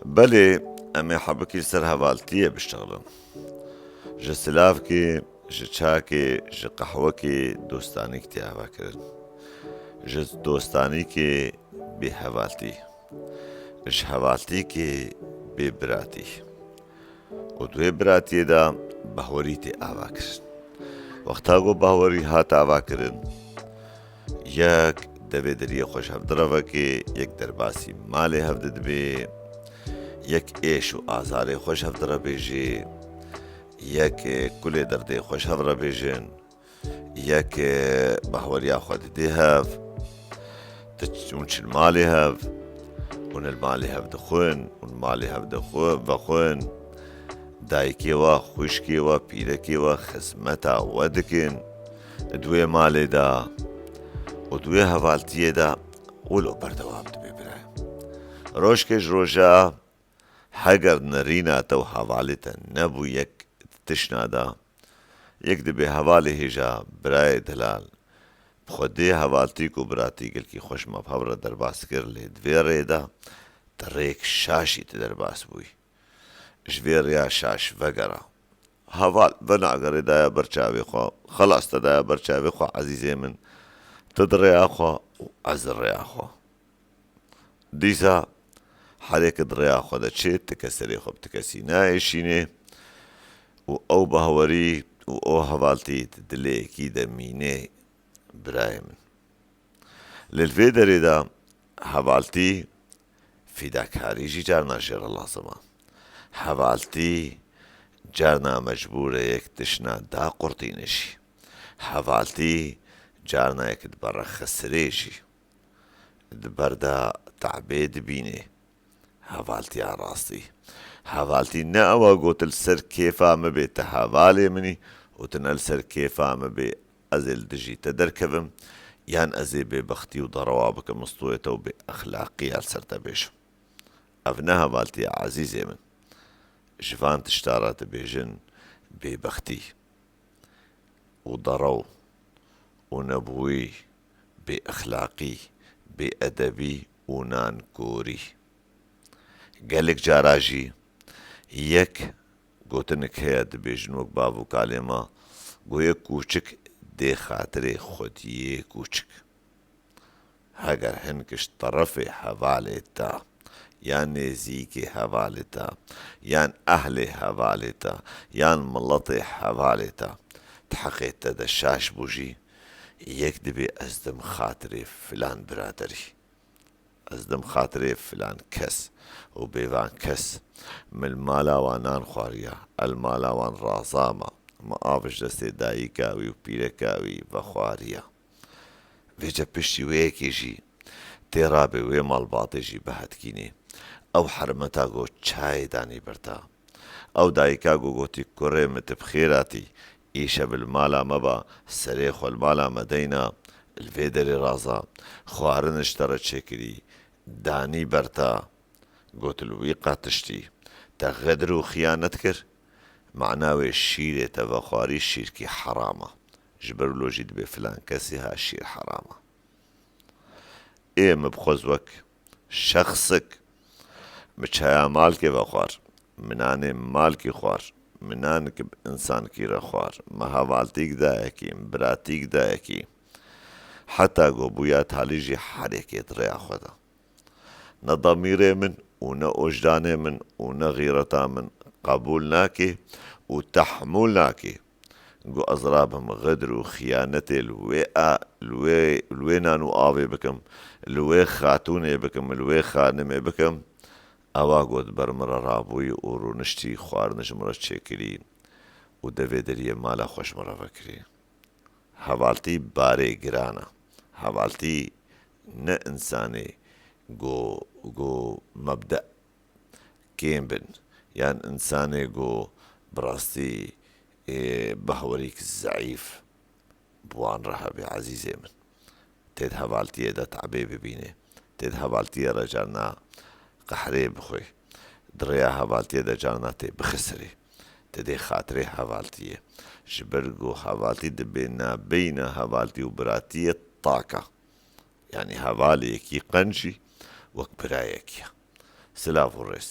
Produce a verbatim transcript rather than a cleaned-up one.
Belê, em ê hebikî li ser hevaltiyê biştexilin. Ji silavkê, ji çakê, ji qehwekê dostanîk tê ava kirin. Ji dostanîkê bê hevaltî. Ji hevaltîkê bê biratî. Û di wê biratiyê de bahwerî tê ava kirin. Wexta ku bahwerî hat ava kirin, yek devê deriyê xwe ji hev direvekê, yek derbasî malê hev didibê, yek êş û azarê xwe ji hev direbêjê, yek, e, kulê derdê xwe ji hev rebêjin, yek, e, bahweriya xwe didê hev, diç-, hûn çin malê hev, hûn li malê hev dixwin, hûn malê hev dixwin, vexwin, dayikê we, xwişkê we, pîrekê we xizmeta we dikin, di wê malê de û di wê hevaltiyê de wilo berdewam dibe birayê. Rojkê ji roja heger nerîna te û hevalê te nebû yek tişna de, yek dibê hevalê hêja birayê delal, bi xwedê hevaltîk û biratî gelkî xweş me bi hev re derbas kir, lê di vê rê de te rêk şaşî tu derbas bûyî. Ji vê rêya şaş vegera. Heval venagerê daye ber çavê xwe, xelas te daye ber çavê xwe ezîzê min. Tu di rêya xwe û ez di rêya xwe. Dîsa herê ki di rêya xwe de çê, ti keserê xwe bi ti kesî naêşînê û ew bahwerî û ew hevaltî di dilê yekî de mînê birayê min. Lê li vê derê de hevaltî fîdakarî jî carna jê re lazim e. Hevaltî carna mecbûr e yek tişna daqurtîne jî. Hevaltî carna yek dibere xesirê jî. Di ber de te'bê dibînê. Hevaltiya rastî. Hevaltî ne ew e got li ser kêfa min bê tu hevalê min î û tu ne li ser kêfa min bê ez ê li dijî te derkevim, yan ez ê bêbextî û derewa bikim li stûyê te û bêexlaqiya li ser te bêjim. Ev ne hevaltiya ezîzê min. Ji van tişta re dibêjin bêbextî û derew û nebûyî, bêexlaqî, bêedebî û nankorî. Gelek cara jî yek gotinek heye dibêjin wek bav û kalê me, go yê kûçik dê xatirê xwediyê kûçik. Heger hin giş terefê hevalê te, yan nêzîkê hevalê te, yan ehlê hevalê te, yan miletê hevalê te, di heqê te de şaş bû jî, yek dibê ez dim xatirê filan biraderî. Ez dim xatirê filan kes û bêvan kes. Min li mala wan nan xwariya, el mala wan raza ma, min av ji destê dayika wî û pîreka wî vexwariya. Vêca piştî wê yekê jî tê rabê wê malbatê jî bihetkînê. Ew hermeta got çayê danî ber te. Ew dayika ku gotî, kurê min tu bi xêr hatî, îşev li mala me ba, serê xwe li mala me deyna, li vê derê raza, xwarin ji te re çêkirî, danî ber te, got li wî qat tiştî, te xedir û xiyanet kir, mana wê şîrê te vexwarî şîrkî heram e. Ji ber wilo jî dibê filan kesî ha şîr heram e. Ê min bi xwe wek şexsik, min çaya malkê vexwar, min nanê malkî xwar, min nanik bi insankî re xwar, min hevaltîk dayekî, min biratîk dayekî. Heta ku bûya talî jî herêkê di rêya xwe de. Ne demîrê min û ne ojdanê min û ne xîreta min qebûl nake û tehmûl nake. Got, ez rabim xidr û xiyanetê li wê a, li wê, li wê nan û avê bikim, li wê xatûnê bikim, li wê xanimê bikim. Ewa got, ber min re rabûyî û rûniştî, xwarin ji min re çêkirî û devê deriyê mala xwe ji min re vekirî. Hevaltî barê giran e. Hevaltî ne însanê go, go mebde kêm bin, yan însanê ku bi rastî, ê, bahwerîk zeîf bi wan re hebe, ezîzê min. Tê di hevaltiyê de tabê bibîne. Tê di hevaltiyê re carna qehrê bixwe. Di rêya hevaltiyê de carna tê bixisirê. Tê dê xatirê hevaltiyê. Ji ber ku hevaltî dibe nabeyna hevaltî û biratiyê tak e. Yanî hevalê yekî qenc jî wek birayekî ye. Silav û rêz.